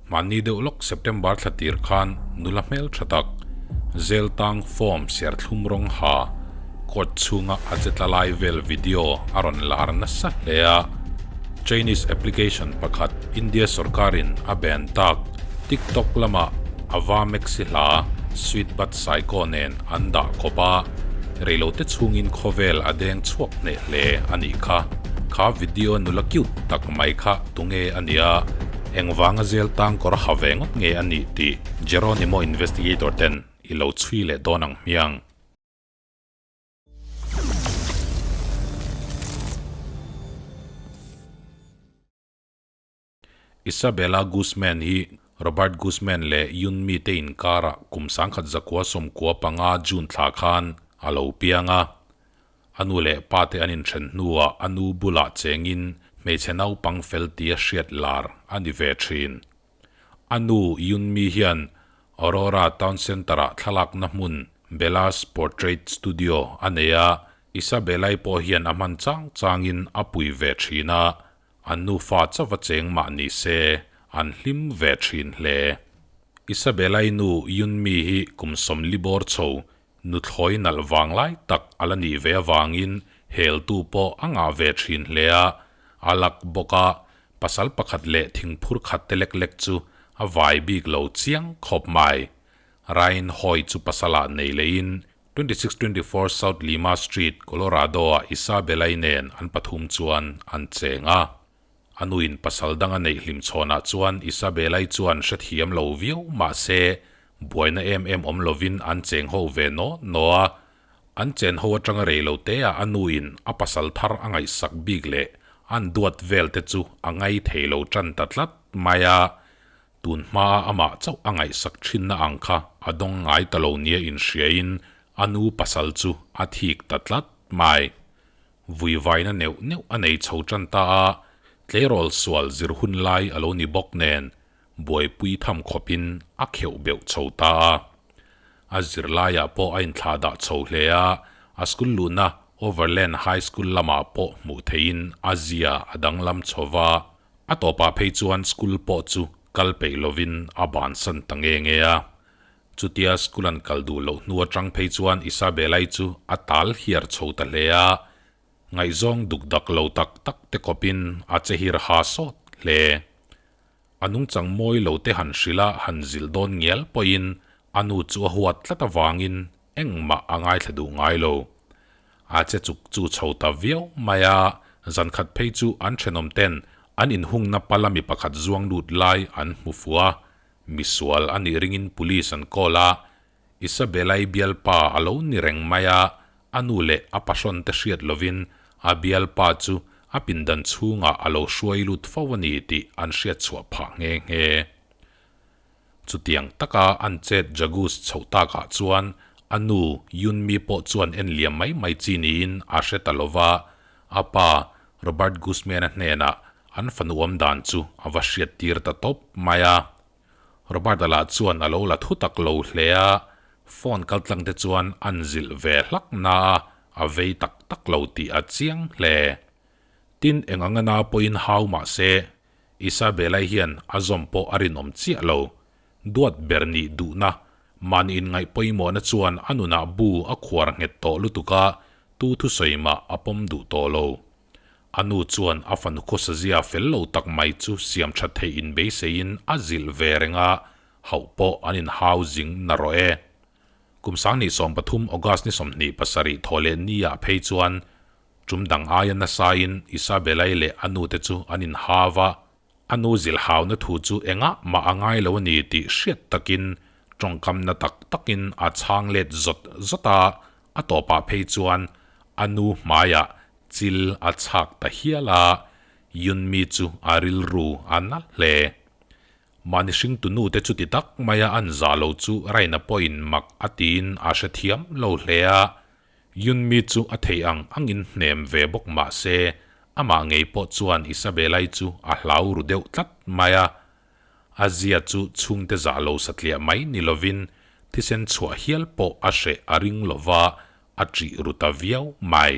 Mahni deuh lawk September thla tir khan nula hmel tha tak, zel tang form serthlum rawng ha, court chhunga a che tla lai vel video a rawn lar nasa hle a. Chinese application pakhat India sorkarin a ban tak TikTok lamah Ava Maxi hla Sweet But Psycho nen an dah kawp a, reilote chhungin khawvel a deng chhuak hneh hle a nih kha. Kha video nula cute tak mai kha tunge a nia, engvanga zel tang kawr ha ve ngawt nge a nih tih Jeronimo investigator ten i lo chhui leh dawn ang hmiang. Isabella Guzman hi Robert Guzman leh Yunmi te inkarah kum sangkhat zakua sawmkua panga June thla khan a lo piang a. A nu leh pa te an inthen hnuah a nu bulah chengin hmeichhe naupang fel tia hriat lar a ni ve thin. A nu Yunmi hian Aurora Town Centre-ah thlalakna hmun Bella's Portrait Studio a nei a, Isabella-i pawh hian a hman chang changin a pui ve thin a, An nufa chauh a cheng mah ni se, an hlim ve thin hle. Isabella-i nu Yunmi hi kum sawmli bawr chho, nuthlawi nalh vang lai tak a la nih ve avangin heltu pawh a ngah ve thin hle a, a lak bawk a, pasal pakhat leh thingphur khat te lek lek chu a vai bik lo chiang khawp mai. Ryan Hoy chu pasalah nei leiin 2624 South Lima Street, Colorado-ah Isabella-i nen an pathum chuan an cheng a. A nuin pasal dang a neih hlimchhawnah chuan Isabella-i chuan hrethiam lo viau mah se, buaina em em awm lovin an cheng ho ve naw naw a. An chen ho atanga rei lo teah a nuin a pasal thar a ngaihsak bik leh an duat vel te chu a ngai thei lo tan ta tlat mai a. Tun hmaa amah chauh a ngaihsak thinna ang kha a dawng ngai ta lo nia inhriain a nu pasal chu a thik ta tlat mai. Vuivaina neuh neuh a nei chho tan ta a, tleirawl sual zir hun lai a lo ni bawk nen buaipui tham khawpin a kheuh beuh chho ta a. A zirlaiah pawh a inthlah dah chho hle a, a school luhna Overland High School lamah pawh hmuh theihin a zia a danglam chho va. A tawpah phei chuan school pawh chu kal peih lovin a bansan ta nge nge a. Chutia school an kal duh loh hnu atang phei chuan Isabella-i chu a tal hiar chho ta hle a, ngaihzawng duk dak lo tak tak te kawpin a che hir ha sawt hle. A nungchang mawi lo te han hrilh a han zilh dawn ngial pawhin a nu chu a huat tlat avangin engmah a ngaithla duh ngai lo. A che chuk chu chho ta viau mai a, zan khat phei chu an thenawm ten an inhungna pala mi pakhat zuang lut lai an hmu fuh a, misual a nih ringin police an call a, Isabella-i bialpa a lo ni reng mai a, a nu leh a pahrawn te hriat lovin a bialpa chu a pindan chhungah a lo hruai lut fo a ni tih an hriat chhuah phah nghe nghe. Chutiang taka an chet Jagus chhoh takah chuan a nu Yunmi pawh chuan en liam mai mai chi niin a hre ta lo va, a pa Robert Guzman-a hnenah an fanu awm dan chu a va hriat tir ta tawp mai a. Robert-a lah chuan a lo la thu tak lo hle a, phone kaltlang te chuan an zilh ve hlak na a, a vei tak tak lo tih a chiang hle. Tin, eng anga na pawhin hau mah se, Isabella-i hian a zawm pawh a rinawm chiah lo. Duat ber nih duhna, mahni inngaih pawimawhna chuan a nunah bu a khuar nghet tawh lutuk a, tu thusawi mah a pawm duh tawh lo. A nu chuan a fanu khawsazia fel lo tak mai chu siam that theih inbeiseiin a zilh ve reng a, hauh pawh an inhau zing na rawh e. Kum 2013 August ni 27 thaw leh ni-ah phei chuan Tum dang aia nasain Isabella-i leh a nute chu an inhau a, a nu zilhauna thu chu engah mah a ngai lo a ni tih hriat takin tawngkamna tak takin a chhang let zawt zawt a, a tawpah phei chuan a nu hmaiah chil a chhak ta hial a, Yunmi chu a rilru a na hle. Mahni hringtu nute chuti tak maia an zah lo chu Raina pawhin mak a tiin a hrethiam lo hle a, Yunmi chu a thei ang angin hnem ve bawk mah se, amah ngei pawh chuan Isabella-i chu a hlau ru deuh tlat mai a. A zia chu chhungte zah lo satliah mai ni lovin thisen chhuah hial pawh a hreh a ring lo va, a ṭih ru ta viau mai.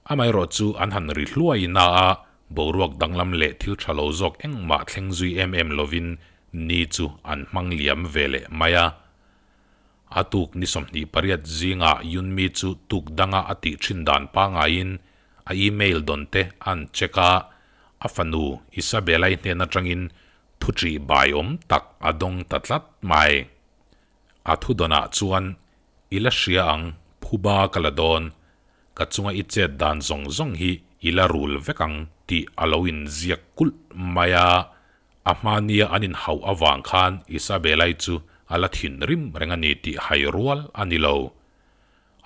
Amaherawh chu an han ri hluai na a, boruak danglam leh thil ṭha lo zawk engmah thleng zui em em lovin ni chu an hmang liam ve leh mai a. A tuk ni 28 zingah Yunmi chu tuk danga a tih thin dan pangaiin a email dawn te an check a, a fanu Isabella-i hnen atangin thu ṭih bai awm tak a dawng ta tlat mai. A thu dawnah chuan, I la hria ang, phuba ka la dawn, ka chunga i chet dan zawng zawng hi i la rul vek ang tih a lo inziak kulh mai a. A hmania an inhauh avang khan Isabella-i chu a la thinrim reng a ni tih hai rual a ni lo.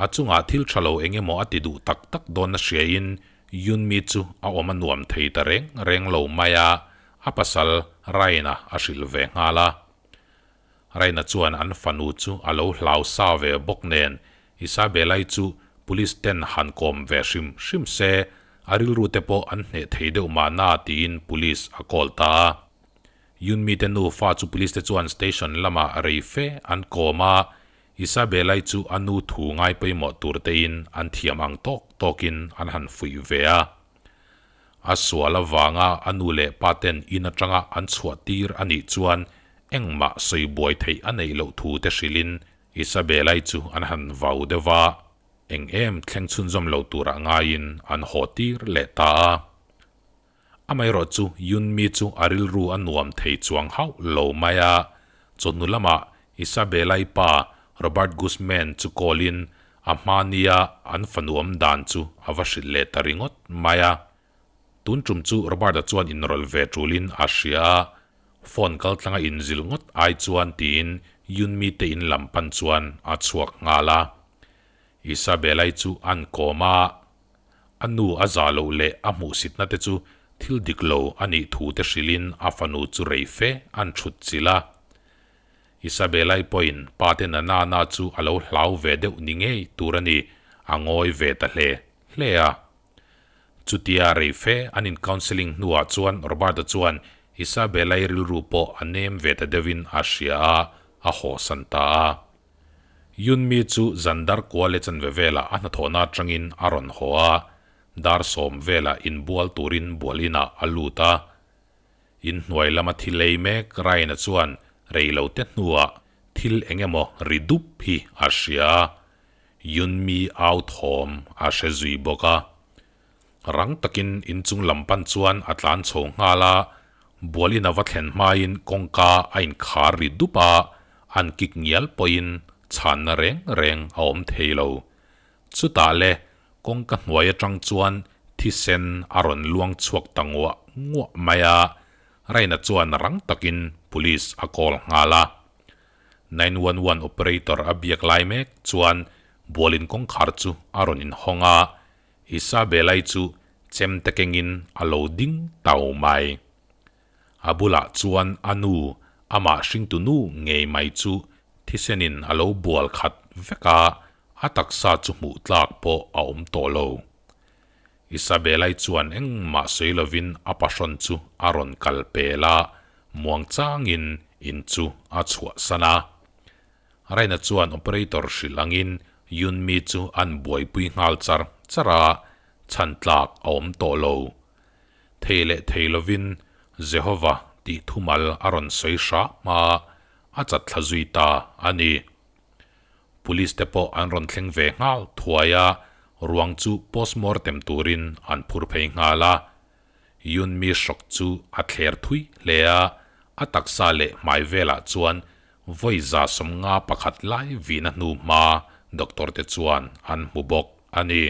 A chungah thil tha lo eng emaw a ti duh tak tak dawn a hriain Yunmi chu a awm a nuam thei ta reng reng lo mai a, a pasal Raina a hrilh ve nghal a. Raina chuan an fanu chu a lo hlau sa ve bawk nen Isabella-i chu police ten han kawm ve hrim hrim se a rilru te pawh an hneh thei deuh mahna tiin police a call ta a. Yunmi te nufa chu police te chuan station lamah rei fe an kawm a, Isabella-i chu a nu thu ngai pawimawh tur tein an thiam ang tawk tawkin an han fuih ve a. A sual avanga a nu leh pa ten in atanga an chhuah tir a nih chuan engmah sawi buai theih a neih loh thu te hrilhin Isabella-i chu an han vau deuh va, eng em thleng chhunzawm lo turah ngaiin an haw tir leh ta a. Amaherawh chu Yunmi chu a rilru a nuam thei chuang hauh lo mai a, chawhnu lamah Isabella-i pa Robert Guzman chu call-in a hmania an fanu awm dan chu a va hrilh leh ta ringawt mai a. Tun tum chu Robert-a chuan inrawlh ve tulin a hria a, phone kaltlanga inzilh ngawt ai chuan tiin Yunmi te in lam pan chuan a chhuak nghal a. Isabella-i chu an kawm a. A nu a zah loh leh a hmuhsitna te chu thil dik lo a nih thu te hrilhin a fanu chu rei fe an thut chilh a. Isabella-i pawhin pa te na na na chu a lo hlau ve deuh ni ngei tur a ni, a ngawi ve ta hle hle a. Chutia rei fe an in counselling hnuah chuan Robert-a chuan Isabella-i rilru pawh a nem ve ta deuhin a hria a, a hawsan ta a. Yunmi chu zan dar kua leh chanve velah a hnathawhna atangin a rawn haw a, dar sawm velah inbual turin bual inah a lut a. Inhnuai lama thil ei mek Ryan-a chuan rei lo te hnuah thil eng emaw ri dup hi a hria a, Yunmi au thawm a hre zui bawk a. Rang takin inchung lam pan chuan a tlan chho nghal a, bualin a va thlen hmain kawngka a inkhar ri dup a, an kik ngial pawhin chhanna reng reng a awm thei lo. Chutah le kawngka hnuai atang chuan thisen a rawn luang chhuak ta nguah nguah mai a, Raina chuan rang takin police a call nghal a. 911 operator a biak lai mek chuan bualin kawngkhar chu a rawn inhawng a, Isabella-i chu chemte kengin a lo ding tau mai. A bulah chuan a nu, amah hringtu nu ngei mai chu thisenin a lo bual khat vek a, a taksa chu hmuh tlak pawh a awm tawh lo. Isabella-i chuan engmah sawi lovin a pahrawn chu a rawn kal pel a, muangchangin in chu a chhuahsan a. Raina chuan operator hrilh angin Yunmi chu an buaipui nghal char char a, chhan tlak a awm tawh lo. Thei leh thei lovin Jehovah tih thumal a rawn sawi hrah hma a chat thla zui ta a ni. Police te pawh an rawn thleng ve nghal thuai a, ruang chu postmortem turin an phur phei nghal a. Yunmi hrawk chu a thler thui hle a, a taksa leh hmai velah chuan Vawi 71 lai vihna hnu hma doctor te chuan an hmu bawk a ni.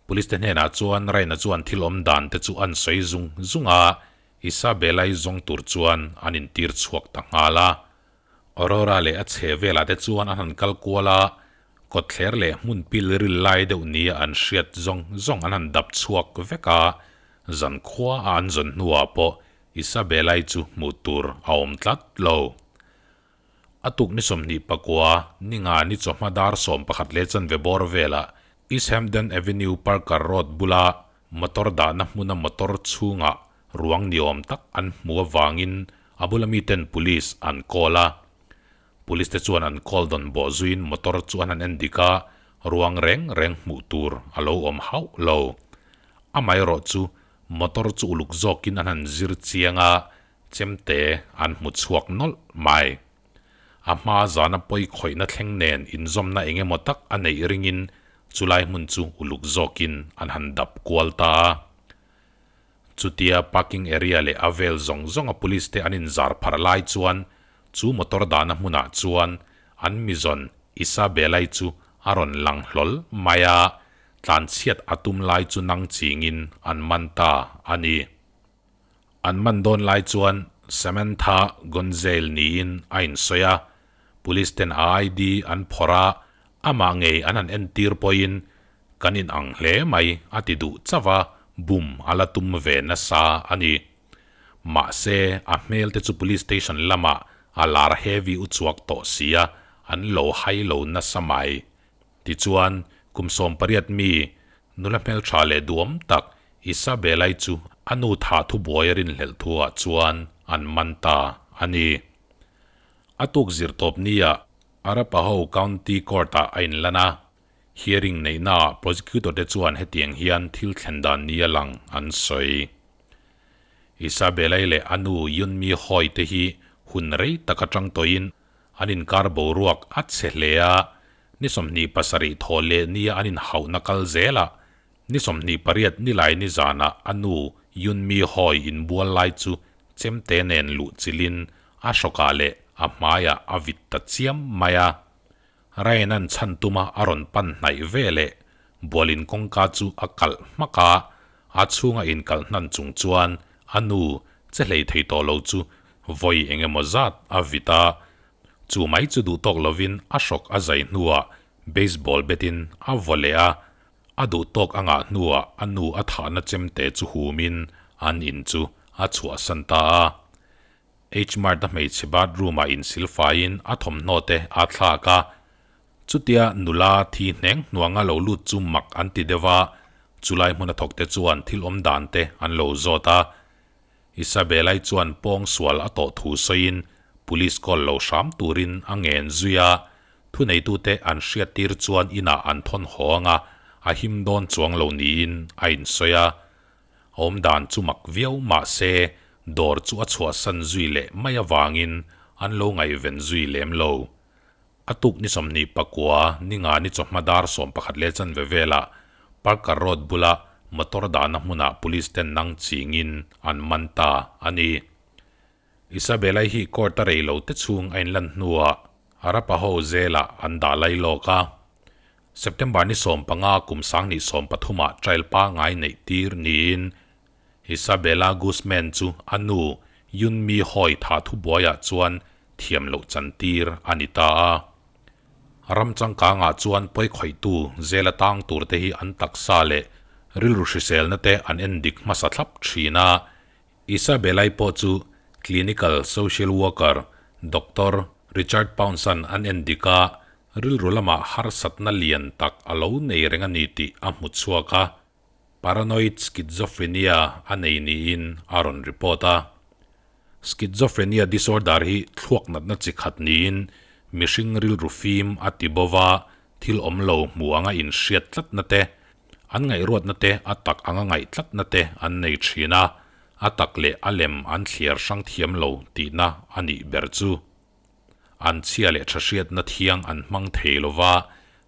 Police te hnenah chuan Raina chuan thil awm dan te chu an sawi zung zung a, Isabella-i zawng tur chuan an intir chhuak ta nghal a. Aurora leh a chhe velah te chuan an han kal kual a, kawtthler leh hmun pil ril lai deuh nia an hriat zawng zawng an han dap chhuak vek a, zankhua a an zawn hnuah pawh Isabella-i chu hmuh tur a awm tlat lo. A tuk ni 29 ninga ni chawhma dar 11 leh chanve bawr velah East Hampden Avenue Parker Road bula motor dahna hmuna motor chhungah ruang ni awm tak an hmu avangin a bula miten police an call a. Police te chuan an call dawn bawh zuiin motor chu an han en dik a, ruang reng reng hmuh tur a lo awm hauh lo. Amaherawhchu Motor chu uluk zawkin an han zir chiang a, chemte an hmu chhuak nawlh mai. A hma zana pawi khawihna thleng nen inzawmna eng emaw tak a neih ringin chulai hmun chu uluk zawkin an han dap kual ta a. Chutia parking area leh a vel zawng zawnga police te an inzar phar lai chuan chu motor dahna hmunah chuan an mizawn Isabella-i chu a rawn lang hlawl mai a, tlanchhiat a tum lai chu nang chingin an man ta a ni. An man dawn lai chuan Samantha Gonzale niin a insawi a, police ten a ID an phawrh a, amah ngei an han entir pawhin Kan in ang hle mai a ti duh chauh a, bum a la tum ve nasa a ni. Mahse, a hmel te chu police station lamah a lar heavy uchuak tawh sia, an lo hai lo nasa mai. Tichuan, kum 18 mi, nula hmeltha leh duhawm tak Isabella-i chu a nu thah thubuai a rinhlelh thuah chuan an man ta a ni. A tuk zirtawp nia Arapaho County Court-ah a inlan a, Hearing neihnaah prosecutor te chuan hetiang hian thil thlen dan nia lang an sawi. Isabella-i leh a nu Yunmi Hoi te hi hun rei tak atang tawhin an inkar boruak a chhe hle a, ni 27 thaw leh nia an inhauhna kal zelah ni 28 nilai nizanah a nu Yunmi Hoi inbual lai chu chemte nen luh chilhin a hrawkah leh a hmaiah a vit ta chiam mai a. Ryan-a'n chhan tuma a rawn pan hnaih ve leh bualin kawngka chu a kalh hmak a, a chhunga inkalh hnan chung chuan a nu che hlei thei tawh lo chu vawi eng emaw zat a vit a, chu mai chu duh tawk lovin a hrawk a zai hnuah baseball bat-in a vaw leh a, a duh tawk a ngah hnuah a nu a thahna chemte chu humin an in chu a chhuahsan ta a. H-Mart-a hmeichhe bathroom-ah insilfaiin a thawmhnaw te a thlak a. Chutia nula thi hneng hnuanga lo lut chu mak an ti deuh a, chulai hmuna thawk te chuan thil awm dan te an lo zawt a. Isabella-i chuan pawng sual a tawh thu sawiin police call lo hram turin a ngen zui a, thuneitute an hriattir chuan inah an thawn haw anga a him dawn chuang lo niin a insawi a. Awm dan chu mak viau mah se dawr chu a chhuahsan zui leh mai avangin an lo ngaihven zui lem lo. A tuk ni 29 ni nga ni chawhma dar 11 leh chanve velah Parker Road bula motor dahna hmunah police ten nang chingin an man ta a ni. Isabella-i hi court a rei lo te chhung a inlan hnuah Arapaho zelah an dah lai lawk a. September ni 15 kum 2013 ah trial pangngai neih tir niin Isabella Guzman chu a nu Yunmi Hoi tha thubuaiah chuan thiam loh chan tir a ni ta a. Ram changkangah chuan pawikhawihtu zela tang tur te hi an taksa leh rilru hriselna te an endik hmasa thlap thin a, Isabella-i pawh chu Clinical Social Worker Doctor Richard Pounds-a'n an en dik a, rilru lamah harsatna lian tak a lo nei reng a ni tih a hmu chhuak a, Paranoid Schizophrenia a nei niin a rawn report a. Schizophrenia disorder hi thluak natna chi khat niin mihring rilru fim a ti bo va, thil awm lo hmu anga inhriat tlatna te, an ngaihruatna te a tak anga ngaih tlatna te an nei thin a, a tak leh a lem an thliar hrang thiam lo tihna a nih ber chu. An chhia leh tha hriatna thiang an hmang thei lo va,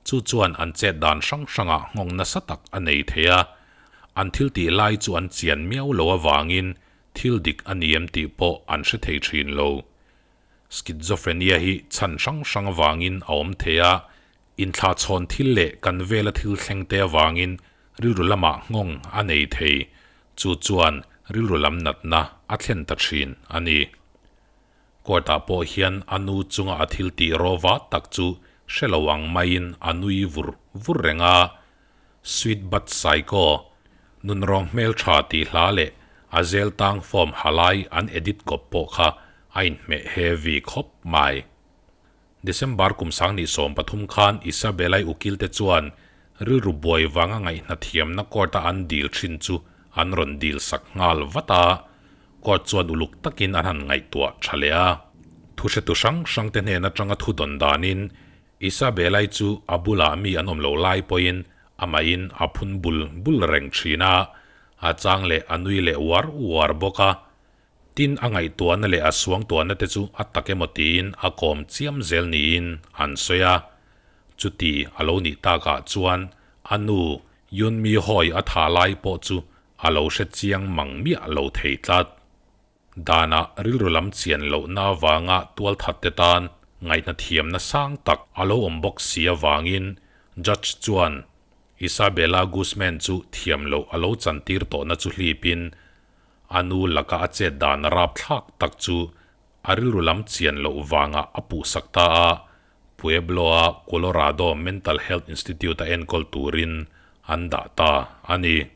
chu chuan an chet dan hrang hrangah nghawng nasa tak a nei thei a, an thil tih lai chu an chian miau lo avangin thil dik a ni em tih pawh an hre thei thin lo. Schizophrenia hi chhan hrang hrang avangin a awm thei a, inthlahchhawn thil leh kan vela thil thleng te avangin rilru lamah nghawng a nei thei, chu chuan rilru lam natna a thlen ta thin a ni. Court-ah pawh hian a nu chunga a thil tih rawva tak chu hre lo ang maiin a nui vur vur reng a, Sweet but Psycho, Nunrawng hmeltha tih hla leh a zel tang form ha lai an edit kawp pawh kha a inhmeh heavy khawp mai. December kum 2013 khan Isabella-i ukil te chuan rilru buai vanga ngaihna thiamna court-a an dil thin chu an rawn dil sak nghal vat a, court chuan uluk takin an han ngaihtuah tha leh a. Thuhretu hrang hrang te hnen atanga thu dawn danin Isabella-i chu a bulah mi an awm loh lai pawhin amahin a phun bul bul reng thin a, a chang leh a nui leh uar uar bawk a. Tin, a ngaihtuahna leh a suangtuahna te chu a tak emaw tiin a kawm chiam zel niin an sawi a. Chuti a lo nih takah chuan a nu Yunmi hawi a tha lai pawh chu a lo hre chiang mang miah lo thei tlat. Danah rilru lam chian lohna avanga tualthat te tan ngaihna thiamna sang tak a lo awm bawk si avangin Judge chuan Isabella Guzman chu thiam loh a lo chantir tawhna chu hlipin a nu laka a chet dan rapthlak tak chu a rilru lam chian loh vangah a puhsak ta a, Pueblo-a Colorado Mental Health Institute-a enkawl turin an dah ta a ni.